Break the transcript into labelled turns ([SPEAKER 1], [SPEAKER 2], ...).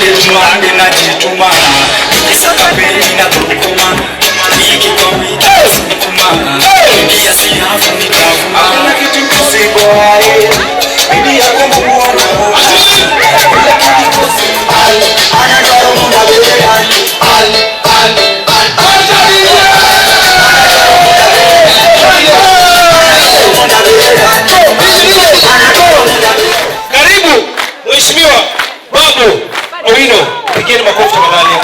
[SPEAKER 1] Monday to Monday najituma, nikisaka peni na dhukuma, nikikwambia sukuma, ingia siafu nitavuma. Hakuna kitu impossible, bidii yako Mungu anaona. Kila kitu possible. Anadwaro mondo abed al, al, al, al, al. Mondo abed al. Anadwaro mondo abed.
[SPEAKER 2] Karibu Mheshimiwa Babu Owino, pigeni makofi tafadhali.